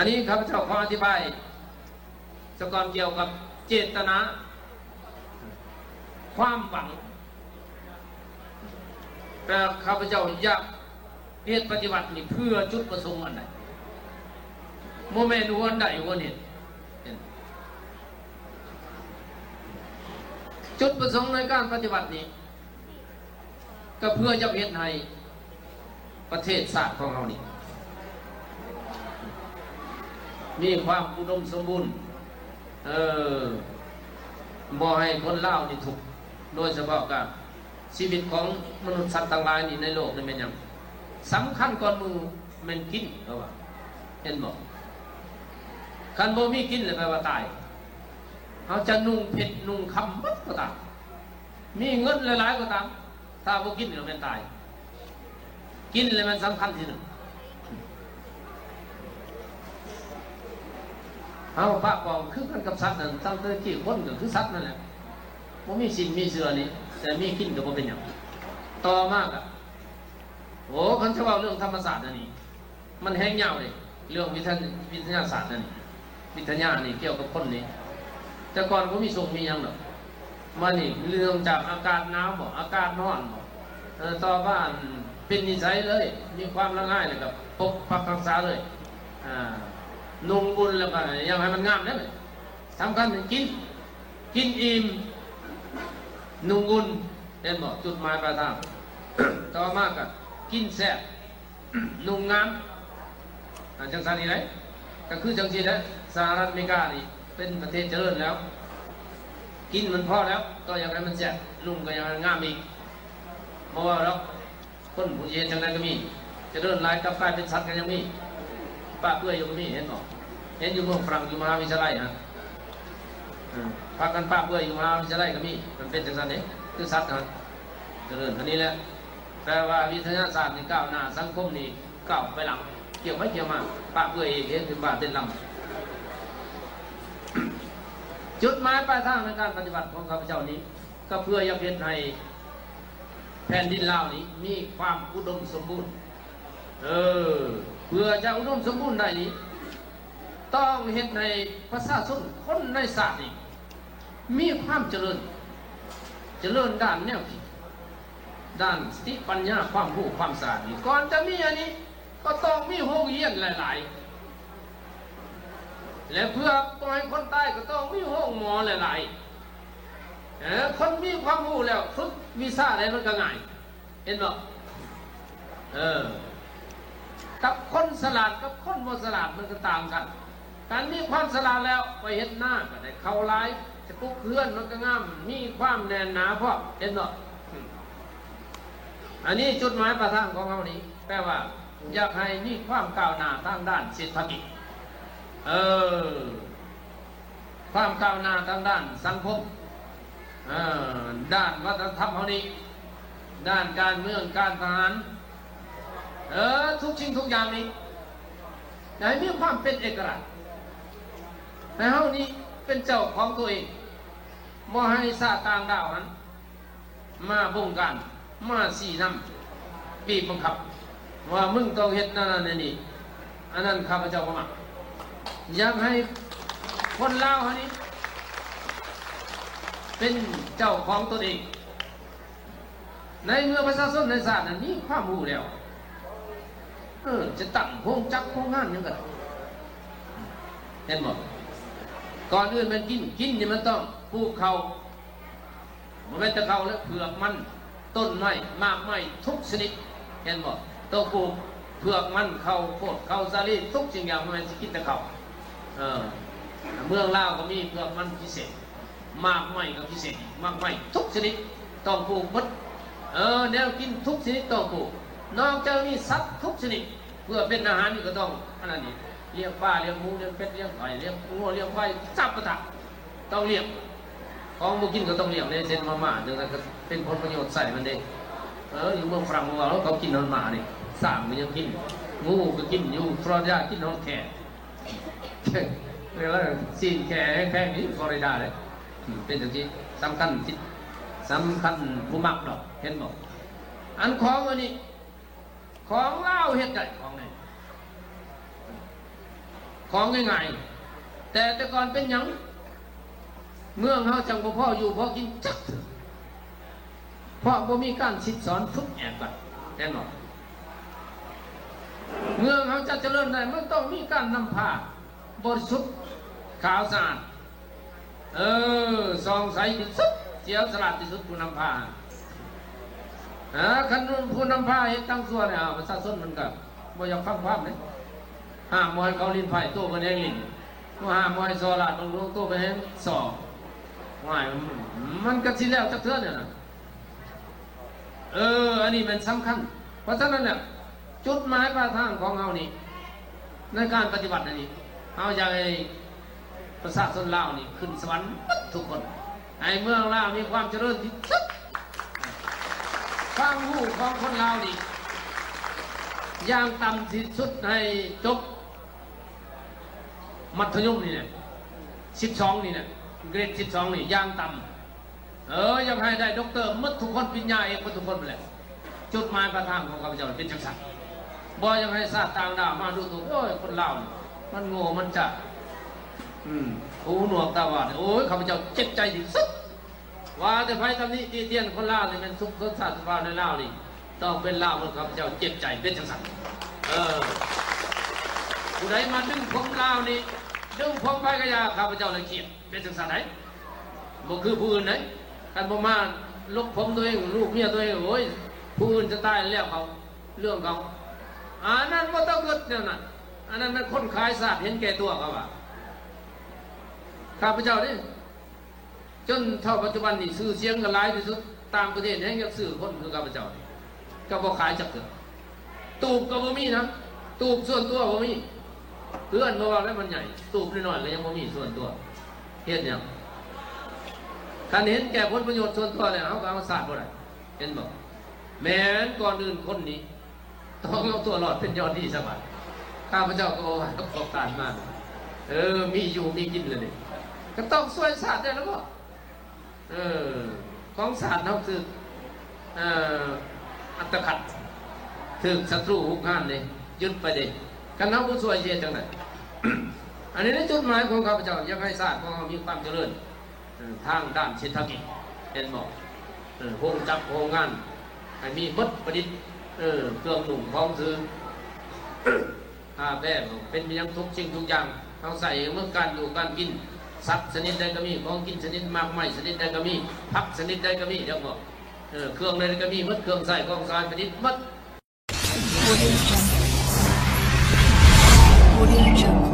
ອັນນີ້ຂ້າພະເຈົ້າຂໍອະທິບາຍສະກ່ອນກ່ຽວກັບເຈດຕະນາ ຄວາມຫວັງ. ແຕ່ຂ້າພະເຈົ້າຢາກເຮັດປະຕິວັດນີ້ເພື່ອຈຸດປະສົງອັນໃດ? ບໍ່ແມ່ນຫວນໃດຫວນເຮັດ. ຈຸດປະສົງໃນການປະຕິວັດນີ້ ກໍເພື່ອຢາກເຮັດໃຫ້ປະເທດຊາດຂອງເຮົານີ້ ມີຄວາມອຸດົມສົມບູນ ເອີ ບໍ່ໃຫ້ຄົນລາວນີ້ທຸກ ໂດຍສະເພາະກະຊີວິດຂອງມະນຸດສັດທັງຫຼາຍນີ້ໃນໂລກນີ້ແມ່ນຫຍັງ? ສຳຄັນກ່ອນໝູ່ແມ່ນກິນ ເຂົາວ່າ ເຫັນບໍ່? ຄັນບໍ່ມີກິນແລ້ວແປວ່າຕາຍ. ເຮົາຈະນຸ່ງເພັດນຸ່ງຄຳໝົດກໍຕາມ ມີເງິນຫຼາຍໆກໍຕາມ ຖ້າບໍ່ກິນກໍແມ່ນຕາຍ. ກິນແຫຼະແມ່ນສຳຄັນທີໜຶ່ງ. ເຮົາປະປ້ອງຄືກັນກັບສັດນັ້ນ ຕັ້ງແຕ່ກີ້ຄົນກໍຄືສັດນັ້ນແຫຼະ ບໍ່ມີຊິ້ນມີເຊື່ອນີ້ ແຕ່ມີກິນກໍບໍ່ເປັນຫຍັງ. ຕໍ່ມາກໍ ໂອ້ ຄັນຈະເວົ້າເລື່ອງທຳມະຊາດອັນນີ້ ມັນແຮງຍາວເດ້ ເລື່ອງວິທະ ວິທະຍາສາດນັ້ນ ວິທະຍານີ້ກ່ຽວກັບຄົນນີ້ ແຕ່ກ່ອນບໍ່ມີສົງມີຫຍັງດອກ. ມານີ້ເລື່ອງຈາກອາກາດໜາວບໍ ອາກາດຮ້ອນບໍ ເອີ ຕໍ່ມາເປັນນິໄສເລີຍ ມີຄວາມລະງາຍ ແລ້ວກໍປົກປັກຮັກສາເລີຍ. ອາ ນຸ່ງອຸ່ນ ແລ້ວກໍຍັງໃຫ້ມັນງາມເດ້. ສຳຄັນຄືກິນ ກິນອີ່ມ ນຸ່ງອຸ່ນ ເຫັນບໍ່? ຈຸດໝາຍປາຍທາງ. ຕໍ່ມາກໍກິນແຊບ ນຸ່ງງາມ ອາ ຈັ່ງຊັ້ນນີ້ໄດ໋ ກໍຄືຈັ່ງຊີ້ແຫຼະ. ສະຫະລັດອາເມລິການີ້ເປັນປະເທດຈະເລີນແລ້ວ ກິນມັນພໍແລ້ວ ກໍຢາກໃຫ້ມັນແຊບ ນຸ່ງກໍຢາກໃຫ້ມັນງາມອີກ. ບໍ່ເວົ້າດອກ ຄົນຜູ້ເຮັດຈັ່ງໃດກໍມີ ຈະເລີນຫຼາຍກັບກາຍເປັນສັດກໍຍັງມີ ປະເປື່ອຍຢູ່ກໍມີ ເຫັນບໍ່? ເຫັນຢູ່ເມືອງຝຣັ່ງ ຢູ່ມະຫາວິທະຍາໄລຫັ້ນ ເອີ ພາກັນປະເປື່ອຍຢູ່ມະຫາວິທະຍາໄລກໍມີ. ມັນເປັນຈັ່ງຊັ້ນເດ້ ຄືສັດຫັ້ນ ຈະເລີນເທົ່ານີ້ແຫຼະ. ແຕ່ວ່າວິທະຍາສາດນີ້ກ້າວໜ້າ ສັງຄົມນີ້ກ້າວໄປຫຼັງ ກ່ຽວໄປກ່ຽວມາ ປະເປື່ອຍອີກ ເຮັດເປັນບ້າເປັນລຳ. ຈຸດໝາຍປາຍທາງໃນການປະຕິບັດຂອງຂ້າພະເຈົ້ານີ້ ກໍເພື່ອຢາກເຮັດໃຫ້ແຜ່ນດິນລາວນີ້ມີຄວາມອຸດົມສົມບູນ. ເອີ ເພື່ອຈະອຸດົມສົມບູນໄດ້ນີ້ ຕ້ອງເຮັດໃຫ້ປະຊາຊົນຄົນໃນຊາດນີ້ມີຄວາມຈະເລີນ, ຈະເລີນດ້ານແນວຄິດ, ດ້ານສະຕິປັນຍາ, ຄວາມຮູ້ຄວາມສາດນີ້. ກ່ອນຈະມີອັນນີ້ ກໍຕ້ອງມີໂຮງຮຽນຫຼາຍໆ ແລະ ເພື່ອບໍ່ໃຫ້ຄົນຕາຍ ກໍຕ້ອງມີໂຮງໝໍຫຼາຍໆ. ເອີ ຄົນມີຄວາມຮູ້ແລ້ວ ຝຶກວິຊາໃດມັນກໍງ່າຍ ເຫັນບໍ່? ເອີ ກັບຄົນສະຫຼາດກັບຄົນບໍ່ສະຫຼາດມັນກໍຕ່າງກັນ. ການມີຄວາມສະຫຼາດແລ້ວ ໄປເຮັດນາກໍໄດ້ເຂົ້າຫຼາຍ, ຈະປຸກເຮືອນມັນກໍງາມ, ມີຄວາມແໜ້ນໜາພ້ອມ, ເຫັນບໍ່? ອັນນີ້ຈຸດໝາຍປາຍທາງຂອງເຮົານີ້ ແປວ່າຢາກໃຫ້ມີຄວາມກ້າວໜ້າທາງດ້ານເສດຖະກິດ, ເອີ ຄວາມກ້າວໜ້າທາງດ້ານສັງຄົມ, ເອີ ດ້ານວັດທະນະທຳເຮົານີ້, ດ້ານການເມືອງ, ການທະຫານ, ເອີ ທຸກສິ່ງທຸກຢ່າງນີ້ ໃຫ້ມີຄວາມເປັນເອກະລາດ, ໃຫ້ເຮົານີ້ເປັນເຈົ້າຂອງຕົວເອງ, ບໍ່ໃຫ້ຊາດຕ່າງດ້າວຫັ້ນ ມາບົງການ, ມາຊີ້ນຳ, ບີບບັງຄັບ ວ່າມຶງຕ້ອງເຮັດນັ້ນນັ້ນນີ້, ອັນນັ້ນຂ້າພະເຈົ້າບໍ່ມັກ. ຢາກໃຫ້ຄົນລາວເຮົານີ້ເປັນເຈົ້າຂອງຕົນເອງ. ໃນເມື່ອປະຊາຊົນໃນຊາດນັ້ນມີຄວາມຮູ້ແລ້ວ, ເອີ ຈະຕັ້ງໂຮງຈັກໂຮງງານຫຍັງກໍໄດ້, ເຫັນບໍ່? ກ່ອນອື່ນແມ່ນກິນ, ກິນນີ້ມັນຕ້ອງປູກເຂົ້າ, ບໍ່ແມ່ນແຕ່ເຂົ້າແລ້ວ ເຜືອກມັນ, ຕົ້ນໄມ້, ໝາກໄມ້ທຸກຊະນິດ, ເຫັນບໍ່? ຕ້ອງປູກເຜືອກມັນ, ເຂົ້າໂພດ, ເຂົ້າສາລີ, ທຸກສິ່ງຢ່າງ, ບໍ່ແມ່ນຊິກິນແຕ່ເຂົ້າ. ເອີ ເມືອງລາວກໍມີເຜືອກມັນພິເສດ, ໝາກໄມ້ກໍພິເສດ, ໝາກໄມ້ທຸກຊະນິດຕ້ອງປູກໝົດ. ເອີ ແນວກິນທຸກຊະນິດຕ້ອງປູກ. ນອກຈາກນີ້ ສັດທຸກຊະນິດ ເພື່ອເປັນອາຫານນີ້ກໍຕ້ອງອັນນັ້ນອີກ, ລ້ຽງປາ, ລ້ຽງໝູ, ລ້ຽງເປັດ, ລ້ຽງໄກ່, ລ້ຽງງົວ, ລ້ຽງຄວາຍ, ຈັບປະທະ ຕ້ອງລ້ຽງ. ຂອງບໍ່ກິນກໍຕ້ອງລ້ຽງເດ້, ເຊັ່ນມາມ່າ ຈັ່ງຊັ້ນກໍເປັນຜົນປະໂຫຍດໃສ່ມັນເດ້. ເອີ ຢູ່ເມືອງຝຣັ່ງເຂົາເວົ້າ ເຂົາກິນຮອດໝາເດ້, ຊ້າງກໍຍັງກິນ, ງູກໍກິນ, ຢູ່ຟລໍຣິດາກິນຮອດແຂ້. ເວລາຊີ້ນແຂ້ແພງໆນີ້ ຟລໍຣິດາເດ້. ເປັນຈັ່ງຊີ້ ສຳຄັນ, ສຳຄັນບໍ່ມັກດອກ, ເຫັນບໍ່? ອັນຂອງອັນນີ້ ຂອງລາວເຮັດໄດ້ ຂອງນີ້. ຂອງງ່າຍໆ. ແຕ່ແຕ່ກ່ອນເປັນຫຍັງເມືອງເຮົາຈັ່ງບໍ່ພໍຢູ່ພໍກິນຈັກເທື່ອ? ເພາະບໍ່ມີການສິດສອນຝຶກແອບກັນ ແມ່ນບໍ່? ເມືອງເຮົາຈະຈະເລີນໄດ້ ມັນຕ້ອງມີການນຳພາບໍລິສຸດ ຂາວສະອາດ ເອີ ສ່ອງໃສທີ່ສຸດ ສຽວສະຫຼາດທີ່ສຸດ ຜູ້ນຳພາ. ເອີ ຄັນຜູ້ນຳພາເຮັດທາງຊົ່ວແລ້ວ ປະຊາຊົນມັນກໍບໍ່ຢາກຟັງຄວາມເດ້. ຫ້າມບໍ່ໃຫ້ເຂົາຫຼິ້ນໄພ້ ໂຕເພິ່ນແຮ່ງຫຼິ້ນ, ບໍ່ ຫ້າມບໍ່ໃຫ້ສໍ້ລາດບັງຫຼວງ ໂຕເພິ່ນແຮ່ງສໍ້. ຫວາຍ ມັນ ມັນກໍຊິແລ້ວຈັກເທື່ອແນວນັ້ນ. ເອີ ອັນນີ້ແມ່ນສຳຄັນ. ເພາະສະນັ້ນແຫຼະ ຈຸດໝາຍປາຍທາງຂອງເຮົານີ້ ໃນການປະຕິບັດອັນນີ້ ເຮົາຢາກໃຫ້ປະຊາຊົນລາວນີ້ຂຶ້ນສະຫວັນເບິດທຸກຄົນ, ໃຫ້ເມືອງລາວມີຄວາມຈະເລີນທີ່ສຸດ. ຄວາມຮູ້ຂອງຄົນລາວນີ້ ຢ່າງຕ່ຳທີ່ສຸດໃຫ້ຈົບມັດທະຍົມນີ້ແຫຼະ ສິບສອງນີ້ແຫຼະ ເກຣດສິບສອງນີ້ຢ່າງຕ່ຳ. ເອີ ຢາກໃຫ້ໄດ້ດັອກເຕີໝົດທຸກຄົນ ປະລິນຍາເອກໝົດທຸກຄົນແຫຼະ. ຈຸດໝາຍປາຍທາງຂອງຂ້າພະເຈົ້າເປັນຈັ່ງຊັ້ນ. ບໍ່ຢາກໃຫ້ຊາດຕ່າງດ້າວມາດູຖູກ. ໂອ້ຍ ຄົນລາວນີ້ມັນໂງ່ ມັນຈະ ອືມ ຫູໜວກຕາບອດ. ໂອ້ຍ ຂ້າພະເຈົ້າເຈັບໃຈທີ່ສຸດ. ວ່າແຕ່ໃຜຕຳໜິຕິຕຽນຄົນລາວນີ້ ແມ່ນສຸກຊົນຊາດຊາວລາວໃນລາວນີ້ ຕ້ອງເປັນລາວເໝິດ. ຂ້າພະເຈົ້າເຈັບໃຈເປັນຈັ່ງຊັ້ນ. ເອີ ຜູ້ໃດມາດຶງຜົມລາວນີ້ ດຶງຜົມໃຜກໍຢ່າ ຂ້າພະເຈົ້າລະຄຽດ. ເປັນຈັ່ງຊັ້ນໃດ໋ ບໍ່ຄືຜູ້ອື່ນໃດ໋. ຄັນບໍ່ມາຫຼົກຜົມຕົວເອງ ລູກເມຍຕົວເອງ ໂອ້ຍ ຜູ້ອື່ນຈະຕາຍແລ້ວເຂົາ ເລື່ອງເຂົາ. ອັນນັ້ນບໍ່ຕ້ອງເກີດແນວນັ້ນ. ອັນນັ້ນແມ່ນຄົນຂາຍຊາດເຫັນແກ່ຕົວ ເຂົາວ່າ. ຂ້າພະເຈົ້ານີ້ ຈົນເທົ່າປັດຈຸບັນນີ້ ຊື່ສຽງກໍຫຼາຍທີ່ສຸດ, ຕ່າງປະເທດແຮ່ງຢາກຊື້ຄົນຄືຂ້າພະເຈົ້ານີ້ ກໍບໍ່ຂາຍຈັກເທື່ອ. ຕູບກໍບໍ່ມີນະ, ຕູບສ່ວນຕົວບໍ່ມີ. ເຮືອນບໍ່ວ່າແລ້ວມັນໃຫຍ່, ຕູບນ້ອຍໆກໍຍັງບໍ່ມີສ່ວນຕົວ. ເຮັດຫຍັງ? ຄັນເຫັນແກ່ຜົນປະໂຫຍດສ່ວນຕົວແລ້ວ ເຮົາກໍເອົາຊາດບໍ່ໄດ້, ເຫັນບໍ່? ແມ່ນ ກ່ອນອື່ນຄົນນີ້ ຕ້ອງເອົາຕົວລອດເປັນຍອດດີຊະບາດ. ຂ້າພະເຈົ້າກໍເວົ້າວ່າ ປະສົບການມາ ເອີ ມີຢູ່ມີກິນແລ້ວນີ້ ກໍຕ້ອງຊ່ວຍຊາດໄດ້ແລ້ວບໍ່? ເອີ ຂອງຊາດເຮົາຖືກ ເອີ ອັດຕະຂັດ ຖືກສັດຕູຮຸກຮານເດ້ ຍຶດໄປເດ້. ຄັນເຮົາບໍ່ຊ່ວຍຊິເຮັດຈັ່ງໃດ? ອັນນີ້ແຫຼະຈຸດໝາຍຂອງຂ້າພະເຈົ້າ ຢາກໃຫ້ຊາດຂອງເຮົາມີຄວາມຈະເລີນ ເອີ ທາງດ້ານເສດຖະກິດ ເຫັນບໍ່? ເອີ ໂຮງຈັກໂຮງງານໃຫ້ມີໝົດ ຜະລິດ ເອີ ເຄື່ອງນຸ່ງຂອງຖື ອາ ແບບເປັນຫຍັງທຸກສິ່ງທຸກຢ່າງ ເຮົາໃຊ້ເມືອງການຢູ່ການກິນ ສັດຊະນິດໃດກໍມີ ຂອງກິນຊະນິດໝາກໄມ້ຊະນິດໃດກໍມີ ຜັກຊະນິດໃດກໍມີ ເຫັນບໍ່? ເອີ ເຄື່ອງໃດກໍມີໝົດ ເຄື່ອງໃຊ້ຂອງສາຍປະດິດໝົດ. Audio Jungle. Audio Jungle.